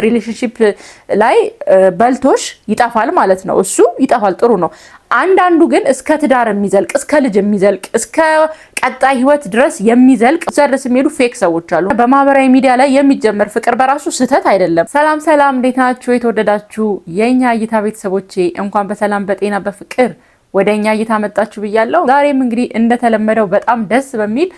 Relationship ላይ በልቶሽ ይጠፋል ማለት ነው። እሱ ይጠፋል፣ ጥሩ ነው። አንዳንዱ ግን እስከ ትዳር የሚዘልቅ፣ እስከ ልጅ የሚዘልቅ፣ እስከ ቀጣይ ህይወት ድረስ የሚዘልቅ፣ እዛ ድረስ የሚሄዱ fake ሰዎች አሉ። በማህበራዊ ሚዲያ ላይ የሚጀመር ፍቅር በራሱ ስህተት አይደለም። ሰላም ሰላም፣ እንዴት ናችሁ? የተወደዳችሁ የእኛ እይታ ቤተሰቦቼ እንኳን በሰላም በጤና በፍቅር ወደ እኛ እይታ መጣችሁ ብያለሁ። ዛሬም እንግዲህ እንደተለመደው በጣም ደስ በሚል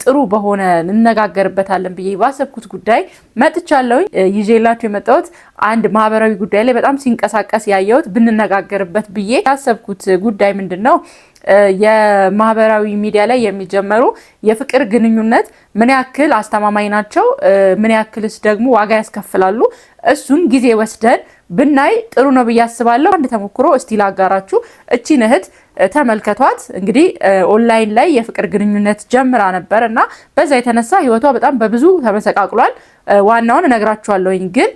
ጥሩ በሆነ እንነጋገርበታለን ብዬ ባሰብኩት ጉዳይ መጥቻለሁኝ። ይዤላችሁ የመጣሁት አንድ ማህበራዊ ጉዳይ ላይ በጣም ሲንቀሳቀስ ያየሁት ብንነጋገርበት ብዬ ያሰብኩት ጉዳይ ምንድን ነው? የማህበራዊ ሚዲያ ላይ የሚጀመሩ የፍቅር ግንኙነት ምን ያክል አስተማማኝ ናቸው? ምን ያክልስ ደግሞ ዋጋ ያስከፍላሉ? እሱን ጊዜ ወስደን ብናይ ጥሩ ነው ብዬ አስባለሁ። አንድ ተሞክሮ እስቲ ላጋራችሁ። እቺን እህት ተመልከቷት። እንግዲህ ኦንላይን ላይ የፍቅር ግንኙነት ጀምራ ነበር እና በዛ የተነሳ ህይወቷ በጣም በብዙ ተመሰቃቅሏል። ዋናውን እነግራችኋለሁኝ ግን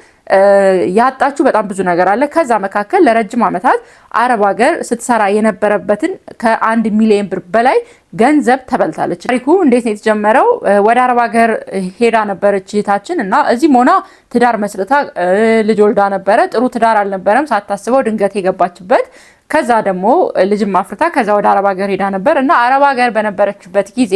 ያጣችሁ በጣም ብዙ ነገር አለ። ከዛ መካከል ለረጅም ዓመታት አረብ ሀገር ስትሰራ የነበረበትን ከ1 ሚሊዮን ብር በላይ ገንዘብ ተበልታለች። ታሪኩ እንዴት ነው የተጀመረው? ወደ አረብ ሀገር ሄዳ ነበረች እህታችን እና እዚህ ሆና ትዳር መስርታ ልጅ ወልዳ ነበረ። ጥሩ ትዳር አልነበረም፣ ሳታስበው ድንገት የገባችበት። ከዛ ደግሞ ልጅም አፍርታ ከዛ ወደ አረብ ሀገር ሄዳ ነበር እና አረብ ሀገር በነበረችበት ጊዜ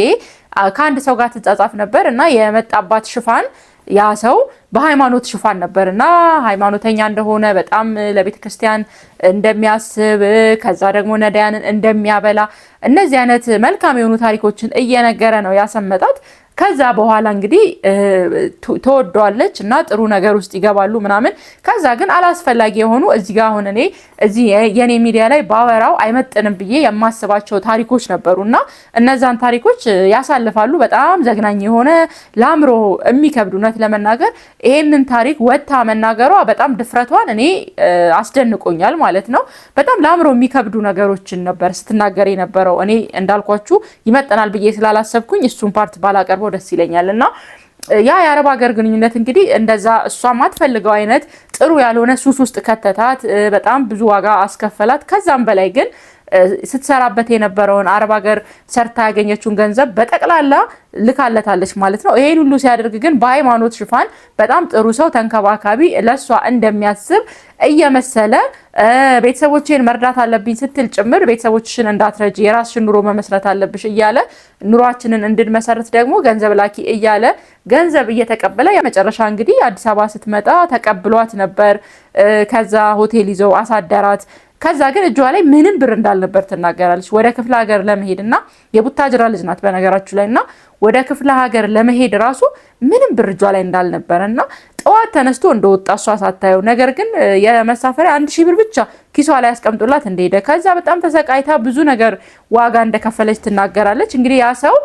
ከአንድ ሰው ጋር ትጻጻፍ ነበር እና የመጣባት ሽፋን ያ ሰው በሃይማኖት ሽፋን ነበር እና ሃይማኖተኛ እንደሆነ፣ በጣም ለቤተ ክርስቲያን እንደሚያስብ፣ ከዛ ደግሞ ነዳያንን እንደሚያበላ፣ እነዚህ አይነት መልካም የሆኑ ታሪኮችን እየነገረ ነው ያሰመጣት። ከዛ በኋላ እንግዲህ ተወደዋለች እና ጥሩ ነገር ውስጥ ይገባሉ ምናምን። ከዛ ግን አላስፈላጊ የሆኑ እዚህ ጋር አሁን እኔ እዚህ የኔ ሚዲያ ላይ ባወራው አይመጥንም ብዬ የማስባቸው ታሪኮች ነበሩ እና እነዛን ታሪኮች ያሳልፋሉ። በጣም ዘግናኝ የሆነ ለአእምሮ የሚከብድ፣ እውነት ለመናገር ይሄንን ታሪክ ወጥታ መናገሯ በጣም ድፍረቷን እኔ አስደንቆኛል ማለት ነው። በጣም ለአእምሮ የሚከብዱ ነገሮችን ነበር ስትናገር የነበረው። እኔ እንዳልኳችሁ ይመጥናል ብዬ ስላላሰብኩኝ እሱን part ባላቀርበው ደስ ይለኛል። እና ያ የአረብ ሀገር ግንኙነት እንግዲህ እንደዛ እሷ ማትፈልገው አይነት ጥሩ ያልሆነ ሱስ ውስጥ ከተታት፣ በጣም ብዙ ዋጋ አስከፈላት። ከዛም በላይ ግን ስትሰራበት የነበረውን አረብ ሀገር ሰርታ ያገኘችውን ገንዘብ በጠቅላላ ልካለታለች ማለት ነው። ይሄን ሁሉ ሲያደርግ ግን በሃይማኖት ሽፋን በጣም ጥሩ ሰው፣ ተንከባካቢ፣ ለእሷ እንደሚያስብ እየመሰለ፣ ቤተሰቦቼን መርዳት አለብኝ ስትል ጭምር ቤተሰቦችሽን እንዳትረጂ የራስሽን ኑሮ መመስረት አለብሽ እያለ፣ ኑሯችንን እንድንመሰርት ደግሞ ገንዘብ ላኪ እያለ ገንዘብ እየተቀበለ መጨረሻ እንግዲህ አዲስ አበባ ስትመጣ ተቀብሏት ነበር። ከዛ ሆቴል ይዘው አሳደራት። ከዛ ግን እጇ ላይ ምንም ብር እንዳልነበር ትናገራለች። ወደ ክፍለ ሀገር ለመሄድ እና የቡታጅራ ልጅ ናት በነገራችሁ ላይ እና ወደ ክፍለ ሀገር ለመሄድ ራሱ ምንም ብር እጇ ላይ እንዳልነበረ እና ጠዋት ተነስቶ እንደወጣ እሷ ሳታየው፣ ነገር ግን የመሳፈሪያ 1,000 ብር ብቻ ኪሷ ላይ አስቀምጦላት እንደሄደ፣ ከዛ በጣም ተሰቃይታ ብዙ ነገር ዋጋ እንደከፈለች ትናገራለች። እንግዲህ ያ ሰው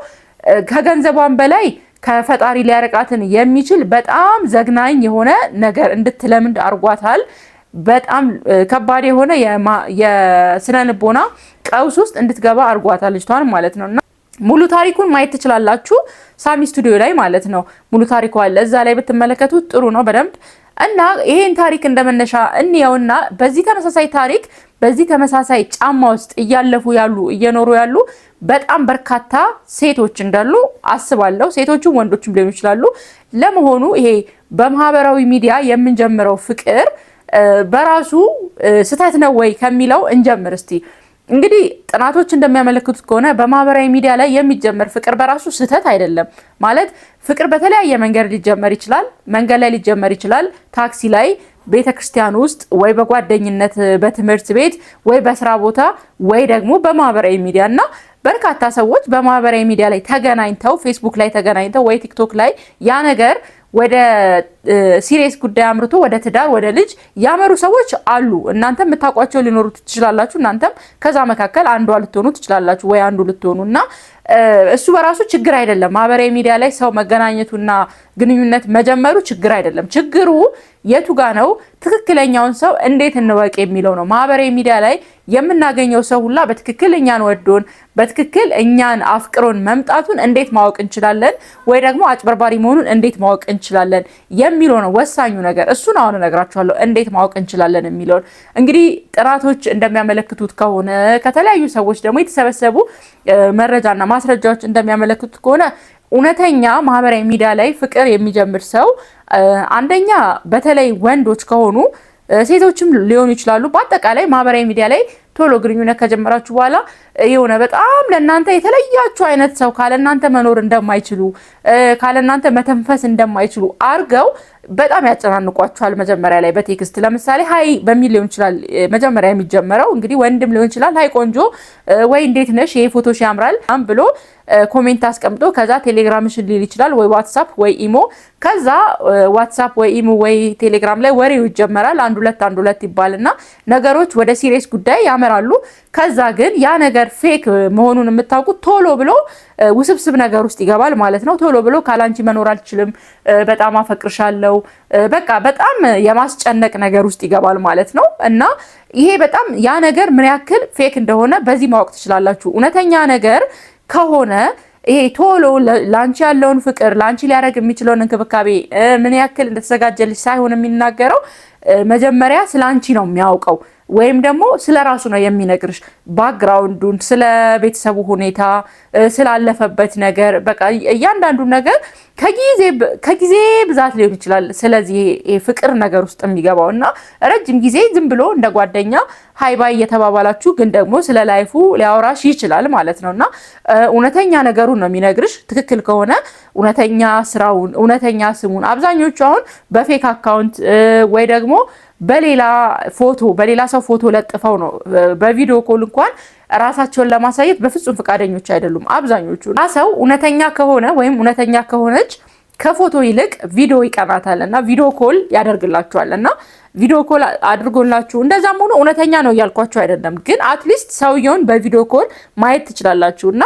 ከገንዘቧን በላይ ከፈጣሪ ሊያረቃትን የሚችል በጣም ዘግናኝ የሆነ ነገር እንድትለምድ አርጓታል። በጣም ከባድ የሆነ የስነ ልቦና ቀውስ ውስጥ እንድትገባ አርጓታል ልጅቷን ማለት ነው። እና ሙሉ ታሪኩን ማየት ትችላላችሁ ሳሚ ስቱዲዮ ላይ ማለት ነው። ሙሉ ታሪኩ አለ፣ እዛ ላይ ብትመለከቱት ጥሩ ነው በደንብ። እና ይሄን ታሪክ እንደመነሻ እንየውና በዚህ ተመሳሳይ ታሪክ በዚህ ተመሳሳይ ጫማ ውስጥ እያለፉ ያሉ፣ እየኖሩ ያሉ በጣም በርካታ ሴቶች እንዳሉ አስባለሁ። ሴቶቹም ወንዶችም ሊሆኑ ይችላሉ። ለመሆኑ ይሄ በማህበራዊ ሚዲያ የምንጀምረው ፍቅር በራሱ ስህተት ነው ወይ ከሚለው እንጀምር እስቲ። እንግዲህ ጥናቶች እንደሚያመለክቱት ከሆነ በማህበራዊ ሚዲያ ላይ የሚጀመር ፍቅር በራሱ ስህተት አይደለም። ማለት ፍቅር በተለያየ መንገድ ሊጀመር ይችላል። መንገድ ላይ ሊጀመር ይችላል፣ ታክሲ ላይ፣ ቤተ ክርስቲያን ውስጥ፣ ወይ በጓደኝነት በትምህርት ቤት፣ ወይ በስራ ቦታ፣ ወይ ደግሞ በማህበራዊ ሚዲያ። እና በርካታ ሰዎች በማህበራዊ ሚዲያ ላይ ተገናኝተው፣ ፌስቡክ ላይ ተገናኝተው ወይ ቲክቶክ ላይ ያ ነገር ወደ serious ጉዳይ አምርቶ ወደ ትዳር፣ ወደ ልጅ ያመሩ ሰዎች አሉ። እናንተም የምታውቋቸው ሊኖሩ ትችላላችሁ። እናንተም ከዛ መካከል አንዷ ልትሆኑ ትችላላችሁ ወይ አንዱ ልትሆኑ። እና እሱ በራሱ ችግር አይደለም። ማህበራዊ ሚዲያ ላይ ሰው መገናኘቱና ግንኙነት መጀመሩ ችግር አይደለም። ችግሩ የቱ ጋ ነው? ትክክለኛውን ሰው እንዴት እንወቅ የሚለው ነው። ማህበራዊ ሚዲያ ላይ የምናገኘው ሰው ሁላ በትክክል እኛን ወዶን፣ በትክክል እኛን አፍቅሮን መምጣቱን እንዴት ማወቅ እንችላለን? ወይ ደግሞ አጭበርባሪ መሆኑን እንዴት ማወቅ እንችላለን የሚለው ነው ወሳኙ ነገር። እሱን አሁን እነግራችኋለሁ፣ እንዴት ማወቅ እንችላለን የሚለውን። እንግዲህ ጥናቶች እንደሚያመለክቱት ከሆነ፣ ከተለያዩ ሰዎች ደግሞ የተሰበሰቡ መረጃና ማስረጃዎች እንደሚያመለክቱት ከሆነ እውነተኛ ማህበራዊ ሚዲያ ላይ ፍቅር የሚጀምር ሰው አንደኛ በተለይ ወንዶች ከሆኑ፣ ሴቶችም ሊሆኑ ይችላሉ። በአጠቃላይ ማህበራዊ ሚዲያ ላይ ቶሎ ግንኙነት ከጀመራችሁ በኋላ የሆነ በጣም ለእናንተ የተለያችሁ አይነት ሰው፣ ካለእናንተ መኖር እንደማይችሉ፣ ካለእናንተ መተንፈስ እንደማይችሉ አርገው በጣም ያጨናንቋችኋል። መጀመሪያ ላይ በ text ለምሳሌ hi በሚል ሊሆን ይችላል መጀመሪያ የሚጀመረው። እንግዲህ ወንድም ሊሆን ይችላል፣ "Hi ቆንጆ" ወይ "እንዴት ነሽ፣ ይሄ ፎቶሽ ያምራል" ብሎ comment አስቀምጦ ከዛ ቴሌግራምሽን ሊል ይችላል፣ ወይ WhatsApp ወይ ኢሞ። ከዛ WhatsApp ወይ ኢሞ ወይ ቴሌግራም ላይ ወሬው ይጀመራል። አንድ ሁለት አንድ ሁለት ይባልና ነገሮች ወደ serious ጉዳይ ያመራሉ። ከዛ ግን ያ ነገር fake መሆኑን የምታውቁት ቶሎ ብሎ ውስብስብ ነገር ውስጥ ይገባል ማለት ነው። ቶሎ ብሎ "ካላንቺ መኖር አልችልም፣ በጣም አፈቅርሻለሁ"፣ በቃ በጣም የማስጨነቅ ነገር ውስጥ ይገባል ማለት ነው። እና ይሄ በጣም ያ ነገር ምን ያክል fake እንደሆነ በዚህ ማወቅ ትችላላችሁ። እውነተኛ ነገር ከሆነ ይሄ ቶሎ ላንቺ ያለውን ፍቅር፣ ላንቺ ሊያደርግ የሚችለውን እንክብካቤ፣ ምን ያክል እንደተዘጋጀልሽ ሳይሆን የሚናገረው መጀመሪያ ስለ አንቺ ነው የሚያውቀው ወይም ደግሞ ስለ ራሱ ነው የሚነግርሽ። Background ኡን፣ ስለ ቤተሰቡ ሁኔታ፣ ስላለፈበት ነገር፣ በቃ እያንዳንዱ ነገር ከጊዜ ብዛት ሊሆን ይችላል። ስለዚህ ፍቅር ነገር ውስጥ የሚገባው እና ረጅም ጊዜ ዝም ብሎ እንደ ጓደኛ hi bye እየተባባላችሁ ግን ደግሞ ስለ life ኡ ሊያወራሽ ይችላል ማለት ነው። እና እውነተኛ ነገሩን ነው የሚነግርሽ። ትክክል ከሆነ እውነተኛ ስራውን፣ እውነተኛ ስሙን። አብዛኞቹ አሁን በ fake account ወይ ደግሞ በሌላ ፎቶ፣ በሌላ ሰው ፎቶ ለጥፈው ነው። በ video call እንኳን ራሳቸውን ለማሳየት በፍጹም ፈቃደኞች አይደሉም አብዛኞቹ። ሰው እውነተኛ ከሆነ ወይም እውነተኛ ከሆነች ከፎቶ ይልቅ ቪዲዮ ይቀናታል እና video call ያደርግላችኋል። እና video call አድርጎላችሁ፣ እንደዛም ሆኖ እውነተኛ ነው እያልኳችሁ አይደለም፣ ግን at least ሰውየውን በ video call ማየት ትችላላችሁ እና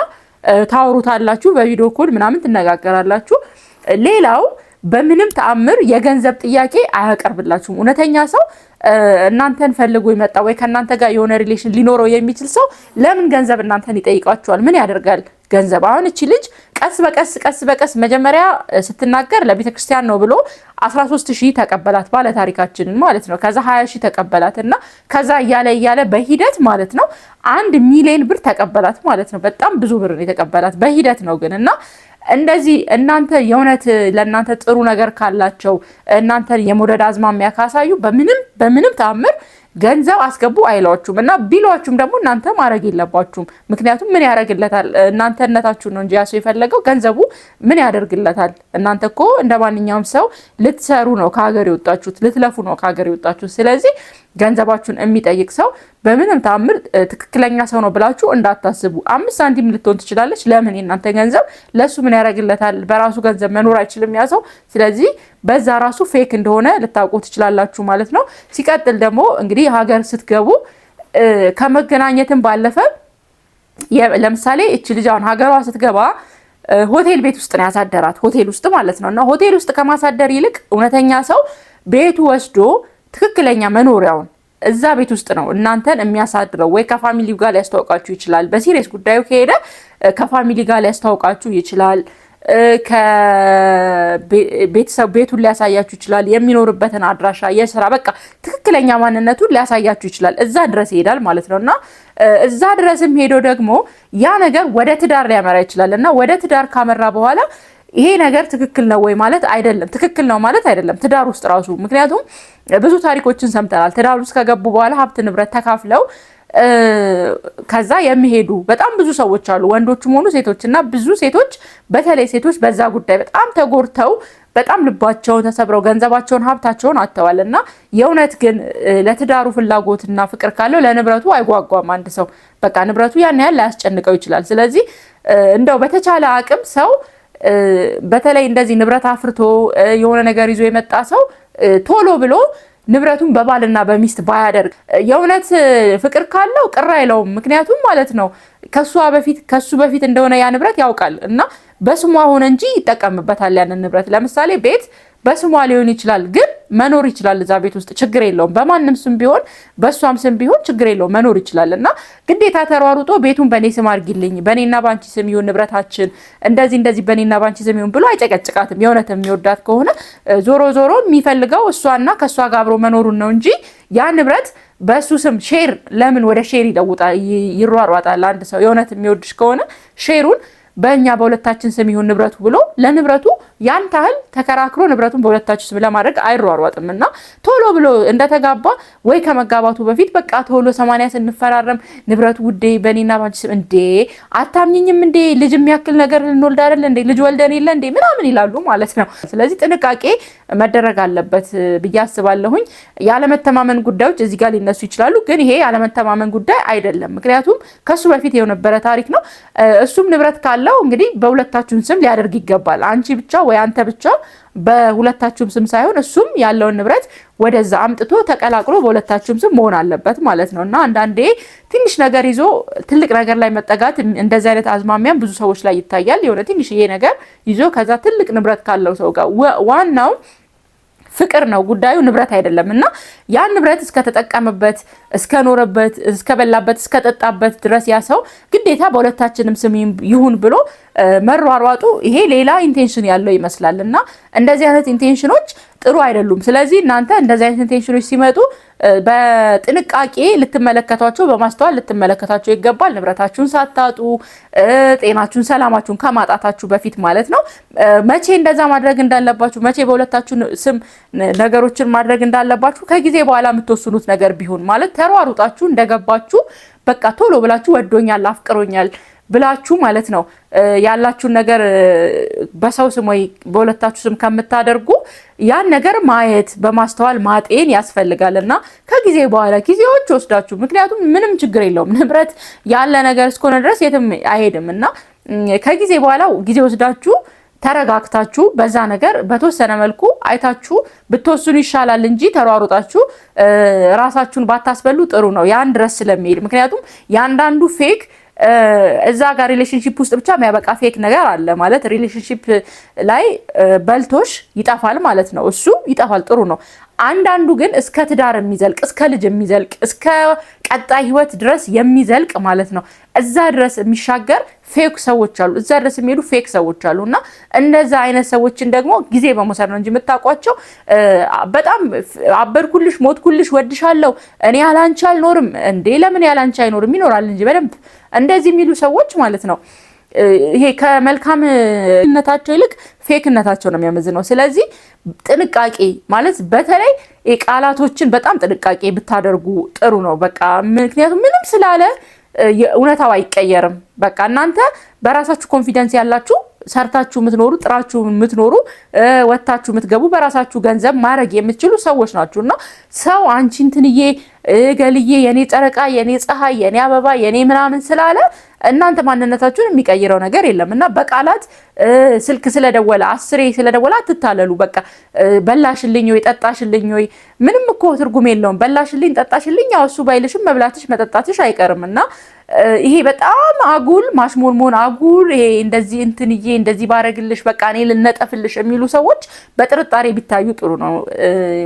ታወሩታላችሁ፣ በ video call ምናምን ትነጋገራላችሁ። ሌላው በምንም ተአምር የገንዘብ ጥያቄ አያቀርብላችሁም። እውነተኛ ሰው፣ እናንተን ፈልጎ የመጣ ወይ ከእናንተ ጋር የሆነ relation ሊኖረው የሚችል ሰው ለምን ገንዘብ እናንተን ይጠይቃችኋል? ምን ያደርጋል ገንዘብ? አሁን እቺ ልጅ ቀስ በቀስ ቀስ በቀስ መጀመሪያ ስትናገር ለቤተ ክርስቲያን ነው ብሎ 13 ሺህ ተቀበላት፣ ባለ ታሪካችንን ማለት ነው። ከዛ 20 ሺህ ተቀበላት እና ከዛ እያለ እያለ በሂደት ማለት ነው 1 ሚሊዮን ብር ተቀበላት ማለት ነው። በጣም ብዙ ብር ነው የተቀበላት፣ በሂደት ነው ግን። እና እንደዚህ እናንተ የእውነት ለእናንተ ጥሩ ነገር ካላቸው፣ እናንተን የመውደድ አዝማሚያ ካሳዩ በምንም በምንም ተአምር ገንዘብ አስገቡ አይሏችሁም። እና ቢሏችሁም ደግሞ እናንተ ማድረግ የለባችሁም። ምክንያቱም ምን ያደርግለታል? እናንተነታችሁን ነው እንጂ ያ ሰው የፈለገው ገንዘቡ ምን ያደርግለታል? እናንተ እኮ እንደ ማንኛውም ሰው ልትሰሩ ነው ከሀገር የወጣችሁት፣ ልትለፉ ነው ከሀገር የወጣችሁት። ስለዚህ ገንዘባችሁን የሚጠይቅ ሰው በምንም ተአምር ትክክለኛ ሰው ነው ብላችሁ እንዳታስቡ። 5 ሳንቲም ልትሆን ትችላለች። ለምን የእናንተ ገንዘብ ለእሱ ምን ያደርግለታል? በራሱ ገንዘብ መኖር አይችልም ያ ሰው። ስለዚህ በዛ ራሱ fake እንደሆነ ልታውቁ ትችላላችሁ ማለት ነው። ሲቀጥል ደግሞ እንግዲህ ሀገር ስትገቡ ከመገናኘትም ባለፈ፣ ለምሳሌ እቺ ልጅ አሁን ሀገሯ ስትገባ ሆቴል ቤት ውስጥ ነው ያሳደራት፣ ሆቴል ውስጥ ማለት ነው። እና ሆቴል ውስጥ ከማሳደር ይልቅ እውነተኛ ሰው ቤቱ ወስዶ ትክክለኛ መኖሪያውን እዛ ቤት ውስጥ ነው እናንተን የሚያሳድረው፣ ወይ ከ family ጋር ሊያስተዋውቃችሁ ይችላል። በ serious ጉዳዩ ከሄደ ከ family ጋር ሊያስተዋውቃችሁ ይችላል። ከቤተሰብ ቤቱን ሊያሳያችሁ ይችላል። የሚኖርበትን አድራሻ፣ የስራ፣ በቃ ትክክለኛ ማንነቱን ሊያሳያችሁ ይችላል። እዛ ድረስ ይሄዳል ማለት ነው። እና እዛ ድረስም ሄዶ ደግሞ ያ ነገር ወደ ትዳር ሊያመራ ይችላል። እና ወደ ትዳር ካመራ በኋላ ይሄ ነገር ትክክል ነው ወይ ማለት አይደለም። ትክክል ነው ማለት አይደለም ትዳር ውስጥ ራሱ። ምክንያቱም ብዙ ታሪኮችን ሰምተናል። ትዳር ውስጥ ከገቡ በኋላ ሀብት ንብረት ተካፍለው ከዛ የሚሄዱ በጣም ብዙ ሰዎች አሉ፣ ወንዶችም ሆኑ ሴቶች። እና ብዙ ሴቶች፣ በተለይ ሴቶች በዛ ጉዳይ በጣም ተጎድተው፣ በጣም ልባቸውን ተሰብረው ገንዘባቸውን፣ ሀብታቸውን አጥተዋል። እና የእውነት ግን ለትዳሩ ፍላጎትና ፍቅር ካለው ለንብረቱ አይጓጓም። አንድ ሰው በቃ ንብረቱ ያን ያህል ላያስጨንቀው ይችላል። ስለዚህ እንደው በተቻለ አቅም ሰው በተለይ እንደዚህ ንብረት አፍርቶ የሆነ ነገር ይዞ የመጣ ሰው ቶሎ ብሎ ንብረቱን በባልና በሚስት ባያደርግ፣ የእውነት ፍቅር ካለው ቅር አይለውም። ምክንያቱም ማለት ነው ከሷ በፊት፣ ከሱ በፊት እንደሆነ ያ ንብረት ያውቃል እና በስሟ ሆነ እንጂ ይጠቀምበታል ያንን ንብረት። ለምሳሌ ቤት በስሟ ሊሆን ይችላል፣ ግን መኖር ይችላል እዛ ቤት ውስጥ፣ ችግር የለውም። በማንም ስም ቢሆን፣ በእሷም ስም ቢሆን ችግር የለውም፣ መኖር ይችላል። እና ግዴታ ተሯሩጦ "ቤቱን በእኔ ስም አድርጊልኝ፣ በእኔና በአንቺ ስም ይሁን ንብረታችን፣ እንደዚህ እንደዚህ በእኔና በአንቺ ስም ይሁን" ብሎ አይጨቀጭቃትም። የእውነት የሚወዳት ከሆነ ዞሮ ዞሮ የሚፈልገው እሷና ከእሷ ጋር አብሮ መኖሩን ነው እንጂ ያ ንብረት በእሱ ስም share ለምን ወደ share ይለውጣል፣ ይሯሯጣል? አንድ ሰው የእውነት የሚወድሽ ከሆነ share ኡን በእኛ በሁለታችን ስም ይሁን ንብረቱ ብሎ ለንብረቱ ያን ታህል ተከራክሮ ንብረቱን በሁለታችሁ ስም ለማድረግ አይሯሯጥም። እና ቶሎ ብሎ እንደተጋባ ወይ ከመጋባቱ በፊት በቃ ቶሎ 80 ስንፈራረም ንብረቱ ውዴ በእኔና ባንቺ ስም፣ እንዴ አታምኝኝም እንዴ፣ ልጅ የሚያክል ነገር ልንወልድ አይደል እንዴ፣ ልጅ ወልደን የለ እንዴ ምናምን ይላሉ ማለት ነው። ስለዚህ ጥንቃቄ መደረግ አለበት ብዬ አስባለሁኝ። ያለመተማመን ጉዳዮች እዚህ ጋር ሊነሱ ይችላሉ፣ ግን ይሄ ያለመተማመን ጉዳይ አይደለም። ምክንያቱም ከሱ በፊት የነበረ ታሪክ ነው። እሱም ንብረት ካለው እንግዲህ በሁለታችሁም ስም ሊያደርግ ይገባል። አንቺ ብቻ ወይ አንተ ብቻ በሁለታችሁም ስም ሳይሆን እሱም ያለውን ንብረት ወደዛ አምጥቶ ተቀላቅሎ በሁለታችሁም ስም መሆን አለበት ማለት ነው። እና አንዳንዴ ትንሽ ነገር ይዞ ትልቅ ነገር ላይ መጠጋት እንደዚህ አይነት አዝማሚያም ብዙ ሰዎች ላይ ይታያል። የሆነ ትንሽ ይሄ ነገር ይዞ ከዛ ትልቅ ንብረት ካለው ሰው ጋር፣ ዋናው ፍቅር ነው ጉዳዩ፣ ንብረት አይደለም። እና ያን ንብረት እስከተጠቀመበት፣ እስከኖረበት፣ እስከበላበት፣ እስከጠጣበት ድረስ ያ ሰው ግዴታ በሁለታችንም ስም ይሁን ብሎ መሯሯጡ ይሄ ሌላ intention ያለው ይመስላል። እና እንደዚህ አይነት intention ኖች ጥሩ አይደሉም። ስለዚህ እናንተ እንደዚህ አይነት intention ኖች ሲመጡ በጥንቃቄ ልትመለከቷቸው፣ በማስተዋል ልትመለከቷቸው ይገባል። ንብረታችሁን ሳታጡ፣ ጤናችሁን፣ ሰላማችሁን ከማጣታችሁ በፊት ማለት ነው። መቼ እንደዛ ማድረግ እንዳለባችሁ፣ መቼ በሁለታችሁ ስም ነገሮችን ማድረግ እንዳለባችሁ ከጊዜ በኋላ የምትወስኑት ነገር ቢሆን፣ ማለት ተሯሩጣችሁ እንደገባችሁ በቃ ቶሎ ብላችሁ ወዶኛል፣ አፍቅሮኛል ብላችሁ ማለት ነው ያላችሁን ነገር በሰው ስም ወይ በሁለታችሁ ስም ከምታደርጉ ያን ነገር ማየት፣ በማስተዋል ማጤን ያስፈልጋል። እና ከጊዜ በኋላ ጊዜዎች ወስዳችሁ፣ ምክንያቱም ምንም ችግር የለውም፣ ንብረት ያለ ነገር እስከሆነ ድረስ የትም አይሄድም፣ እና ከጊዜ በኋላ ጊዜ ወስዳችሁ ተረጋግታችሁ በዛ ነገር በተወሰነ መልኩ አይታችሁ ብትወስኑ ይሻላል እንጂ ተሯሩጣችሁ ራሳችሁን ባታስበሉ ጥሩ ነው። ያን ድረስ ስለሚሄድ፣ ምክንያቱም የአንዳንዱ fake እዛ ጋር relationship ውስጥ ብቻ የሚያበቃ fake ነገር አለ። ማለት relationship ላይ በልቶሽ ይጠፋል ማለት ነው። እሱ ይጠፋል፣ ጥሩ ነው። አንዳንዱ ግን እስከ ትዳር የሚዘልቅ፣ እስከ ልጅ የሚዘልቅ፣ እስከ ቀጣይ ህይወት ድረስ የሚዘልቅ ማለት ነው። እዛ ድረስ የሚሻገር fake ሰዎች አሉ። እዛ ድረስ የሚሄዱ fake ሰዎች አሉ። እና እንደዛ አይነት ሰዎችን ደግሞ ጊዜ በመውሰድ ነው እንጂ የምታውቋቸው፣ በጣም አበድኩልሽ፣ ሞትኩልሽ፣ ወድሻለሁ፣ እኔ ያላንቺ አልኖርም፣ እንዴ ለምን ያላንቺ አይኖርም? ይኖራል እንጂ በደንብ። እንደዚህ የሚሉ ሰዎች ማለት ነው ይሄ ከመልካምነታቸው ይልቅ fake ነታቸው ነው የሚያመዝነው። ስለዚህ ጥንቃቄ ማለት በተለይ ቃላቶችን በጣም ጥንቃቄ ብታደርጉ ጥሩ ነው። በቃ ምክንያቱም ምንም ስላለ እውነታው አይቀየርም። በቃ እናንተ በራሳችሁ confidence ያላችሁ፣ ሰርታችሁ የምትኖሩ፣ ጥራችሁ የምትኖሩ፣ ወታችሁ የምትገቡ፣ በራሳችሁ ገንዘብ ማድረግ የምትችሉ ሰዎች ናችሁ። እና ሰው አንቺ እንትንዬ፣ ገልዬ፣ የኔ ጨረቃ፣ የኔ ፀሐይ፣ የኔ አበባ፣ የኔ ምናምን ስላለ እናንተ ማንነታችሁን የሚቀይረው ነገር የለም። እና በቃላት ስልክ ስለደወለ፣ 10 ስለደወለ አትታለሉ። በቃ በላሽልኝ ወይ ጠጣሽልኝ ወይ ምንም እኮ ትርጉም የለውም። በላሽልኝ፣ ጠጣሽልኝ፣ ያው እሱ ባይልሽም መብላትሽ መጠጣትሽ አይቀርም። እና ይሄ በጣም አጉል ማሽሞንሞን፣ አጉል ይሄ እንደዚህ እንትንዬ፣ እንደዚህ ባረግልሽ፣ በቃ እኔ ልነጠፍልሽ የሚሉ ሰዎች በጥርጣሬ ቢታዩ ጥሩ ነው።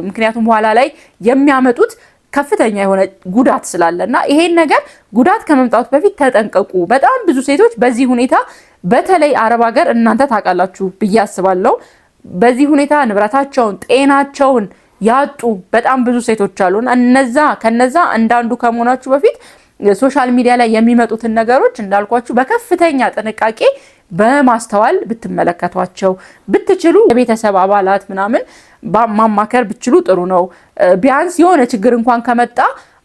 ምክንያቱም በኋላ ላይ የሚያመጡት ከፍተኛ የሆነ ጉዳት ስላለ እና ይሄን ነገር ጉዳት ከመምጣቱ በፊት ተጠንቀቁ። በጣም ብዙ ሴቶች በዚህ ሁኔታ፣ በተለይ አረብ ሀገር እናንተ ታውቃላችሁ ብዬ አስባለሁ። በዚህ ሁኔታ ንብረታቸውን፣ ጤናቸውን ያጡ በጣም ብዙ ሴቶች አሉ። እነዛ ከነዛ እንዳንዱ ከመሆናችሁ በፊት social media ላይ የሚመጡትን ነገሮች እንዳልኳችሁ በከፍተኛ ጥንቃቄ በማስተዋል ብትመለከቷቸው፣ ብትችሉ የቤተሰብ አባላት ምናምን ማማከር ብትችሉ ጥሩ ነው። ቢያንስ የሆነ ችግር እንኳን ከመጣ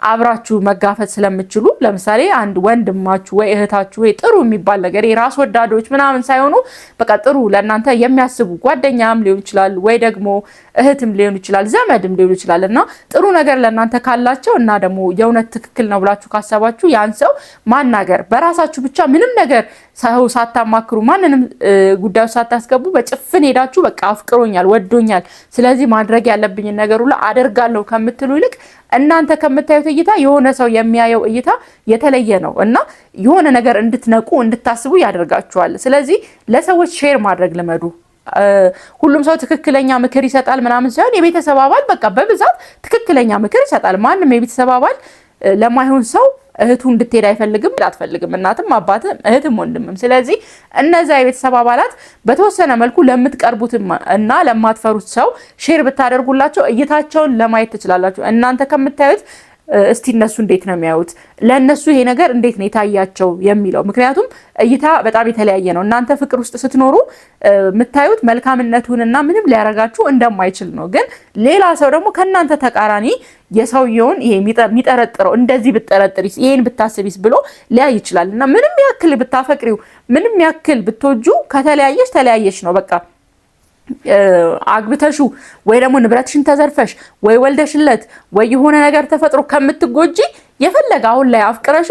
አብራችሁ መጋፈጥ ስለምትችሉ፣ ለምሳሌ አንድ ወንድማችሁ ወይ እህታችሁ ወይ ጥሩ የሚባል ነገር፣ የራስ ወዳዶች ምናምን ሳይሆኑ በቃ ጥሩ ለእናንተ የሚያስቡ ጓደኛም ሊሆን ይችላል ወይ ደግሞ እህትም ሊሆን ይችላል፣ ዘመድም ሊሆን ይችላል። እና ጥሩ ነገር ለእናንተ ካላቸው እና ደግሞ የእውነት ትክክል ነው ብላችሁ ካሰባችሁ ያን ሰው ማናገር፣ በራሳችሁ ብቻ ምንም ነገር ሰው ሳታማክሩ፣ ማንንም ጉዳዩ ሳታስገቡ በጭፍን ሄዳችሁ በቃ አፍቅሮኛል፣ ወዶኛል፣ ስለዚህ ማድረግ ያለብኝን ነገር ሁሉ አደርጋለሁ ከምትሉ ይልቅ እናንተ ከምታዩት እይታ የሆነ ሰው የሚያየው እይታ የተለየ ነው እና የሆነ ነገር እንድትነቁ፣ እንድታስቡ ያደርጋችኋል። ስለዚህ ለሰዎች share ማድረግ ልመዱ። ሁሉም ሰው ትክክለኛ ምክር ይሰጣል ምናምን ሳይሆን የቤተሰብ አባል በቃ በብዛት ትክክለኛ ምክር ይሰጣል። ማንም የቤተሰብ አባል ለማይሆን ሰው እህቱ እንድትሄድ አይፈልግም፣ አትፈልግም፣ እናትም አባትም እህትም ወንድምም። ስለዚህ እነዛ የቤተሰብ አባላት በተወሰነ መልኩ ለምትቀርቡትም እና ለማትፈሩት ሰው share ብታደርጉላቸው እይታቸውን ለማየት ትችላላችሁ። እናንተ ከምታዩት እስቲ እነሱ እንዴት ነው የሚያዩት? ለእነሱ ይሄ ነገር እንዴት ነው የታያቸው የሚለው። ምክንያቱም እይታ በጣም የተለያየ ነው። እናንተ ፍቅር ውስጥ ስትኖሩ የምታዩት መልካምነቱንና ምንም ሊያረጋችሁ እንደማይችል ነው። ግን ሌላ ሰው ደግሞ ከእናንተ ተቃራኒ የሰውየውን ይሄ የሚጠረጥረው እንደዚህ ብትጠረጥሪስ፣ ይሄን ብታስቢስ ብሎ ሊያይ ይችላል። እና ምንም ያክል ብታፈቅሪው፣ ምንም ያክል ብትወጁ ከተለያየሽ ተለያየሽ ነው በቃ። አግብተሹ ወይ ደግሞ ንብረትሽን ተዘርፈሽ ወይ ወልደሽለት ወይ የሆነ ነገር ተፈጥሮ ከምትጎጂ የፈለገ አሁን ላይ አፍቅረሹ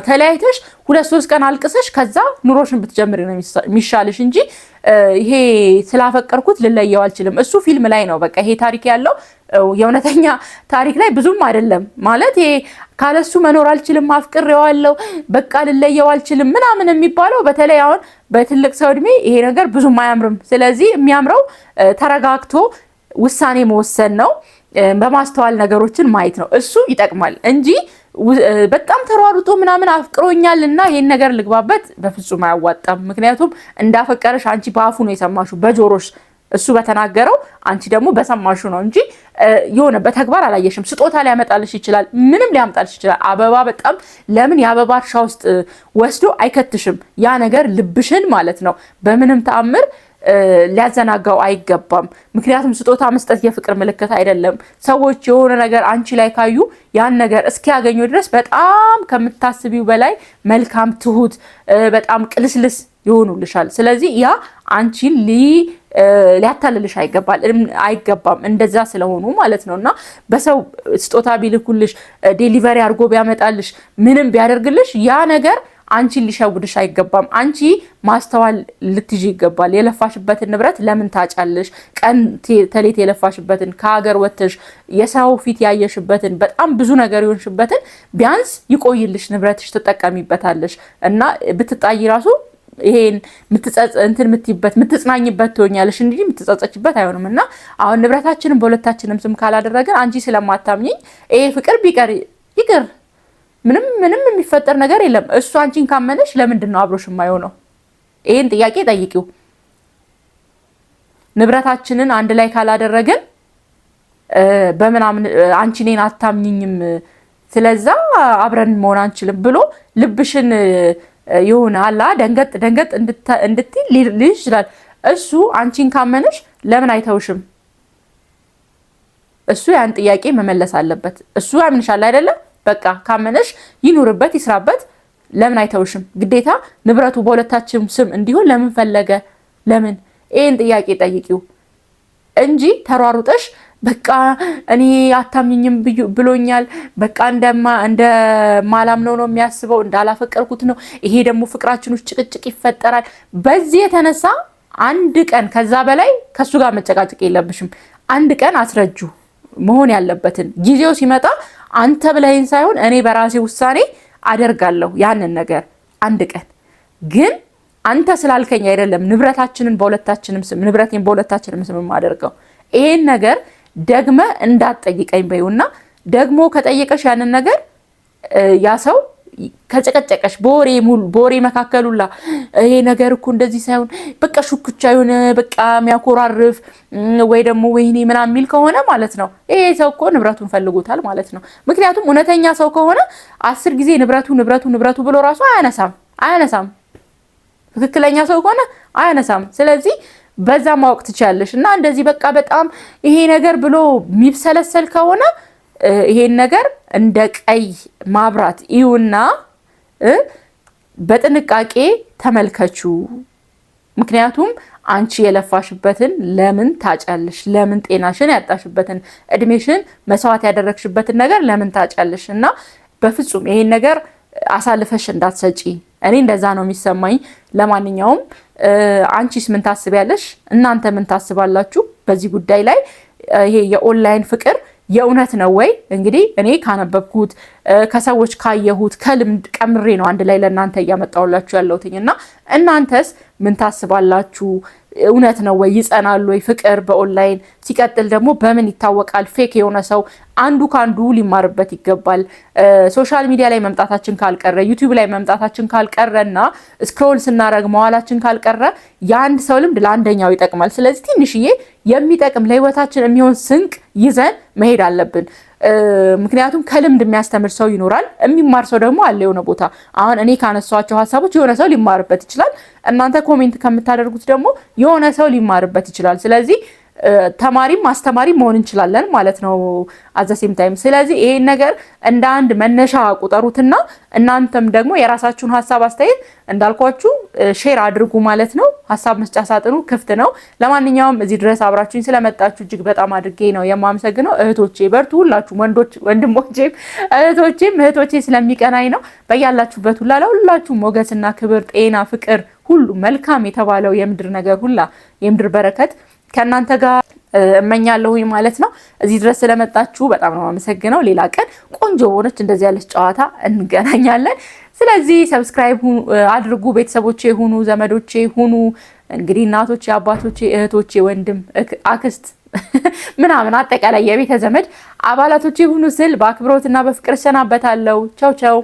ተለያይተሽ 2-3 ቀን አልቅሰሽ ከዛ ኑሮሽን ብትጀምሪ ነው የሚሻልሽ እንጂ ይሄ ስላፈቀርኩት ልለየው አልችልም። እሱ ፊልም ላይ ነው በቃ ይሄ ታሪክ ያለው፣ የእውነተኛ ታሪክ ላይ ብዙም አይደለም። ማለት ይሄ ካለሱ መኖር አልችልም፣ አፍቅሬዋለሁ፣ በቃ ልለየው አልችልም ምናምን የሚባለው በተለይ አሁን በትልቅ ሰው እድሜ ይሄ ነገር ብዙም አያምርም። ስለዚህ የሚያምረው ተረጋግቶ ውሳኔ መወሰን ነው፣ በማስተዋል ነገሮችን ማየት ነው። እሱ ይጠቅማል እንጂ በጣም ተሯሩጦ ምናምን አፍቅሮኛል እና ይሄን ነገር ልግባበት በፍጹም አያዋጣም። ምክንያቱም እንዳፈቀረሽ አንቺ በአፉ ነው የሰማሽው፣ በጆሮሽ እሱ በተናገረው አንቺ ደግሞ በሰማሹ ነው እንጂ የሆነ በተግባር አላየሽም። ስጦታ ሊያመጣልሽ ይችላል፣ ምንም ሊያመጣልሽ ይችላል። አበባ በጣም ለምን የአበባ እርሻ ውስጥ ወስዶ አይከትሽም? ያ ነገር ልብሽን ማለት ነው በምንም ተአምር ሊያዘናጋው አይገባም። ምክንያቱም ስጦታ መስጠት የፍቅር ምልክት አይደለም። ሰዎች የሆነ ነገር አንቺ ላይ ካዩ ያን ነገር እስኪያገኙ ድረስ በጣም ከምታስቢው በላይ መልካም፣ ትሁት፣ በጣም ቅልስልስ ይሆኑልሻል። ስለዚህ ያ አንቺን ሊያታልልሽ አይገባም። እንደዛ ስለሆኑ ማለት ነው። እና በሰው ስጦታ ቢልኩልሽ፣ delivery አድርጎ ቢያመጣልሽ፣ ምንም ቢያደርግልሽ ያ ነገር አንቺን ሊሸውድሽ አይገባም። አንቺ ማስተዋል ልትይዥ ይገባል። የለፋሽበትን ንብረት ለምን ታጫለሽ? ቀን ተሌት የለፋሽበትን፣ ከሀገር ወጥተሽ የሰው ፊት ያየሽበትን፣ በጣም ብዙ ነገር የሆንሽበትን ቢያንስ ይቆይልሽ፣ ንብረትሽ ትጠቀሚበታለሽ እና ብትጣይ ራሱ ይሄን እንትን የምትይበት የምትጽናኝበት ትሆኛለሽ እንጂ የምትጸጸችበት አይሆንም። እና አሁን ንብረታችንን በሁለታችንም ስም ካላደረግን አንቺ ስለማታምኚኝ ይሄ ፍቅር ቢቀር ይቅር፣ ምንም ምንም የሚፈጠር ነገር የለም። እሱ አንቺን ካመነሽ ለምንድን ነው አብሮሽ የማይሆነው? ይሄን ጥያቄ ጠይቂው። ንብረታችንን አንድ ላይ ካላደረግን በምናምን አንቺ እኔን አታምኚኝም፣ ስለዛ አብረን መሆን አንችልም ብሎ ልብሽን የሆነ አላ ደንገጥ ደንገጥ እንድትይ ሊልሽ ይችላል። እሱ አንቺን ካመነሽ ለምን አይተውሽም? እሱ ያን ጥያቄ መመለስ አለበት። እሱ ያምንሻል አይደለም? በቃ ካመነሽ ይኑርበት፣ ይስራበት። ለምን አይተውሽም? ግዴታ ንብረቱ በሁለታችን ስም እንዲሆን ለምን ፈለገ? ለምን? ይሄን ጥያቄ ጠይቂው እንጂ ተሯሩጠሽ በቃ እኔ አታምኝም ብሎኛል፣ በቃ እንደማላምነው ነው የሚያስበው፣ እንዳላፈቀርኩት ነው። ይሄ ደግሞ ፍቅራችን ውስጥ ጭቅጭቅ ይፈጠራል። በዚህ የተነሳ አንድ ቀን ከዛ በላይ ከሱ ጋር መጨቃጨቅ የለብሽም። አንድ ቀን አስረጁ መሆን ያለበትን ጊዜው ሲመጣ አንተ ብለኸኝ ሳይሆን እኔ በራሴ ውሳኔ አደርጋለሁ ያንን ነገር። አንድ ቀን ግን አንተ ስላልከኝ አይደለም ንብረታችንን በሁለታችንም ስም ንብረቴን በሁለታችንም ስም የማደርገው። ይሄን ነገር ደግመ እንዳትጠይቀኝ በይውና ደግሞ ከጠየቀሽ ያንን ነገር ያ ሰው ከጨቀጨቀሽ በወሬ መካከሉላ ይሄ ነገር እኮ እንደዚህ ሳይሆን በቃ ሹክቻ የሆነ በቃ የሚያኮራርፍ ወይ ደግሞ ወይኔ ምናምን የሚል ከሆነ ማለት ነው ይሄ ሰው እኮ ንብረቱን ፈልጎታል ማለት ነው። ምክንያቱም እውነተኛ ሰው ከሆነ 10 ጊዜ ንብረቱ ንብረቱ ንብረቱ ብሎ ራሱ አያነሳም። ትክክለኛ ሰው ከሆነ አያነሳም። ስለዚህ በዛ ማወቅ ትችያለሽ። እና እንደዚህ በቃ በጣም ይሄ ነገር ብሎ የሚብሰለሰል ከሆነ ይሄን ነገር እንደ ቀይ ማብራት ይውና በጥንቃቄ ተመልከቹ። ምክንያቱም አንቺ የለፋሽበትን ለምን ታጫለሽ? ለምን ጤናሽን ያጣሽበትን እድሜሽን መስዋዕት ያደረግሽበትን ነገር ለምን ታጫለሽ? እና በፍጹም ይሄን ነገር አሳልፈሽ እንዳትሰጪ። እኔ እንደዛ ነው የሚሰማኝ። ለማንኛውም አንቺስ ምን ታስቢያለሽ? እናንተ ምን ታስባላችሁ በዚህ ጉዳይ ላይ? ይሄ የኦንላይን ፍቅር የእውነት ነው ወይ? እንግዲህ እኔ ካነበብኩት፣ ከሰዎች ካየሁት፣ ከልምድ ቀምሬ ነው አንድ ላይ ለእናንተ እያመጣሁላችሁ ያለሁትኝ። እና እናንተስ ምን ታስባላችሁ? እውነት ነው ወይ? ይጸናል ወይ ፍቅር በኦንላይን? ሲቀጥል ደግሞ በምን ይታወቃል fake የሆነ ሰው? አንዱ ከአንዱ ሊማርበት ይገባል። Social media ላይ መምጣታችን ካልቀረ፣ YouTube ላይ መምጣታችን ካልቀረ እና scroll ስናደርግ መዋላችን ካልቀረ የአንድ ሰው ልምድ ለአንደኛው ይጠቅማል። ስለዚህ ትንሽዬ የሚጠቅም፣ ለህይወታችን የሚሆን ስንቅ ይዘን መሄድ አለብን። ምክንያቱም ከልምድ የሚያስተምር ሰው ይኖራል፣ የሚማር ሰው ደግሞ አለ የሆነ ቦታ። አሁን እኔ ካነሷቸው ሀሳቦች የሆነ ሰው ሊማርበት ይችላል። እናንተ comment ከምታደርጉት ደግሞ የሆነ ሰው ሊማርበት ይችላል። ስለዚህ ተማሪም አስተማሪም መሆን እንችላለን ማለት ነው at the same time። ስለዚህ ይሄን ነገር እንደ አንድ መነሻ ቁጠሩትና እናንተም ደግሞ የራሳችሁን ሀሳብ አስተያየት እንዳልኳችሁ share አድርጉ ማለት ነው። ሀሳብ መስጫ ሳጥኑ ክፍት ነው። ለማንኛውም እዚህ ድረስ አብራችሁኝ ስለመጣችሁ እጅግ በጣም አድርጌ ነው የማመሰግነው። እህቶቼ በርቱ፣ ሁላችሁ ወንዶች ወንድሞቼም እህቶቼም፣ እህቶቼ ስለሚቀናኝ ነው። በያላችሁበት ሁላ ለሁላችሁ ሞገስና ክብር፣ ጤና፣ ፍቅር፣ ሁሉ መልካም የተባለው የምድር ነገር ሁላ፣ የምድር በረከት ከእናንተ ጋር እመኛለሁኝ ማለት ነው። እዚህ ድረስ ስለመጣችሁ በጣም ነው የማመሰግነው። ሌላ ቀን ቆንጆ በሆነች እንደዚህ ያለች ጨዋታ እንገናኛለን። ስለዚህ subscribe አድርጉ፣ ቤተሰቦቼ ሁኑ፣ ዘመዶቼ ሁኑ። እንግዲህ እናቶቼ፣ አባቶቼ፣ እህቶቼ፣ ወንድም፣ አክስት ምናምን አጠቃላይ የቤተ ዘመድ አባላቶቼ ሁኑ ስል በአክብሮትና በፍቅር እሰናበታለሁ። ቻው ቻው።